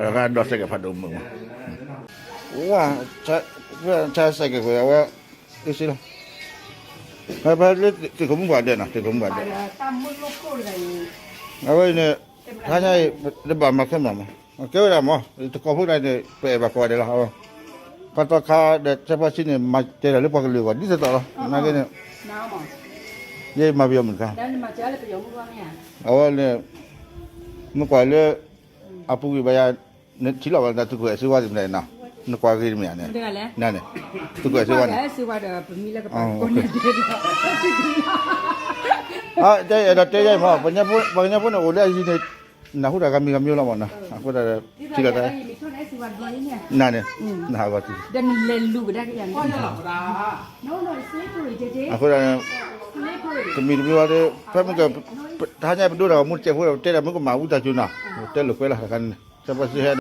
အဂၤဒီးစဲးကဲးဖးဒိၣ်မုာ်မး, ဝဲ, ဆါစဲးကဲးကွံာ်အဝဲ, အ့ၣ်စ့လီၤ, ဖဲလၢသ့ၣ်ခိၣ်မုၣ်ပှၤဒဲးနီၤ သ့ၣ်ခိၣ်မုၣ်ပှၤဒဲး, အဝဲအံၤန့ၣ်, တၢ်ညါအံၤ, တဘၣ်မၤခဲမးမး, ကဲဝဲဒၣ်မး တကိးဖိဒၣ်န့ၣ် ပအဲၣ်ဘၣ်ကိးဂၤဒဲးလီၤ, ပှၤသီခါဒီးဆဲးဖီဆံန့ၣ် မၤတဲတၢ်လၢပှၤကလုာ်အဂီၢ် ဒ်သိးသိးလီၤ, နာ်က့န့ၣ်, ယဲမၤပယီၤမုၣ်တခါ, အဝဲန့ၣ်, မ့ၢ်ကွၢ်လၢ, အပူၤကွံာ်ဘၣ်ယၤ, နထံၣ်လီၤဘၣ်နသုးခိၣ်အဲၣ်စ့ဝါတမံၤန့ၣ်, နကွၢ်ဂ့ၤတမံၤန့ၣ်, နသုးခိၣ်အဲၣ်စ့ဝါန့ၣ်, တဲအဲၣ်ဒိးတဲယဲမး ပှၤကညီဖိန့ၣ်အိၣ်လၢအယံၤန့ၣ်, နၢ်ဟူတၢ်ဂၤမံၤဂၤမံၤလီၤမးနီၤ အဃိသတးဒီး, ထံၣ်လီၤတၢ်, နန့ၣ်, နဟးဂီၤတံၢ်, အဃိသတး, တမံၤတမံၤဝဲဒီး ဖဲမုၢ်က, တဟါညါပဒိတၢ်ဂီၤမူတစဲးဖိဒီး ပတဲဒၣ်မုၢ်ကမၣ်ဝံသးစူၤနီၤ, တဲလိာ်ကွဲလီၤတခါန့ၣ်, ဆဲးဖီဆံဟဲ